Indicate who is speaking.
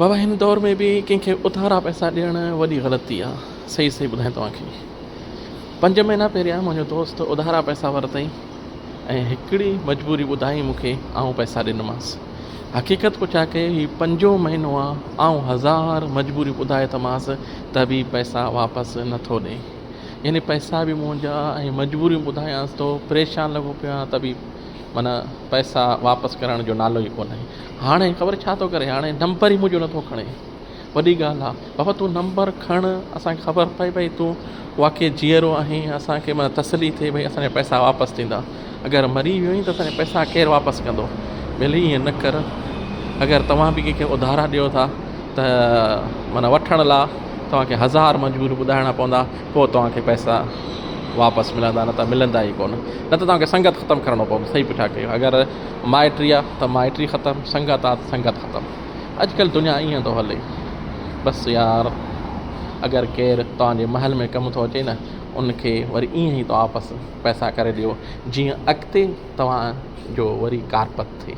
Speaker 1: بابا هن دور ۾ به ڪنهن کي اڌارا پئسا ڏيڻ وڏي غلطي آ صحيح صحيح ٻڌايان توهان کي پنج مهينا پهريان منهنجو دوست اڌارا پئسا ورتائين ۽ هڪڙي مجبوري ٻڌائين مون کي آئون پئسا ڏنومانس حقيقت پڇا ڪئي هي پنجون مهينو آ آئون هزار مجبوريون ٻڌائي ٿمانس ته به پئسا واپس نٿو ڏي يعني پئسا به منهنجا ۽ مجبوريون ٻڌايانس ٿو پريشان لڳو پيو آهيان ته به معنيٰ پئسا واپس ڪرڻ جو نالو ئي ڪونهي هاڻي خبر ڇا ٿو ڪري هاڻي نمبر ئي منهنجو نٿو کڻي وڏي ڳالهه آ بابا تون نمبر کڻ اسان کي خبر پئي ڀئي تون واقعي جيئرو آهين اسان کي معنيٰ تسلي ٿئي ڀئي اسان جا پئسا واپس ٿيندا اگر مري ويو آهين ته اسان جا پئسا ڪير واپس ڪندو ٻيلي ائين نه ڪر اگر توهان به ڪنهن کي اڌارا ڏيو ٿا ته معنيٰ وٺڻ لاء توهان کي هزار مجبوريون ٻڌائڻا پوندا پوء توهان کي پئسا واپس ملندا نه ته ملندا ئي ڪونه نه ته توهان کي سنگت ختم ڪرڻو پوندو صحيح پڇا ڪيو اگر مائٽي آ ته مائٽي ختم سنگت آ ته سنگت ختم اڄڪلهه دنيا ائين ٿو هلي بس يار اگر ڪير توهان جي محل ۾ ڪم ٿو اچي نه ان کي وري ائين ئي واپس پئسا ڪري ڏيو جيئن اڳتي توهان جو وري ڪارپت ٿئي.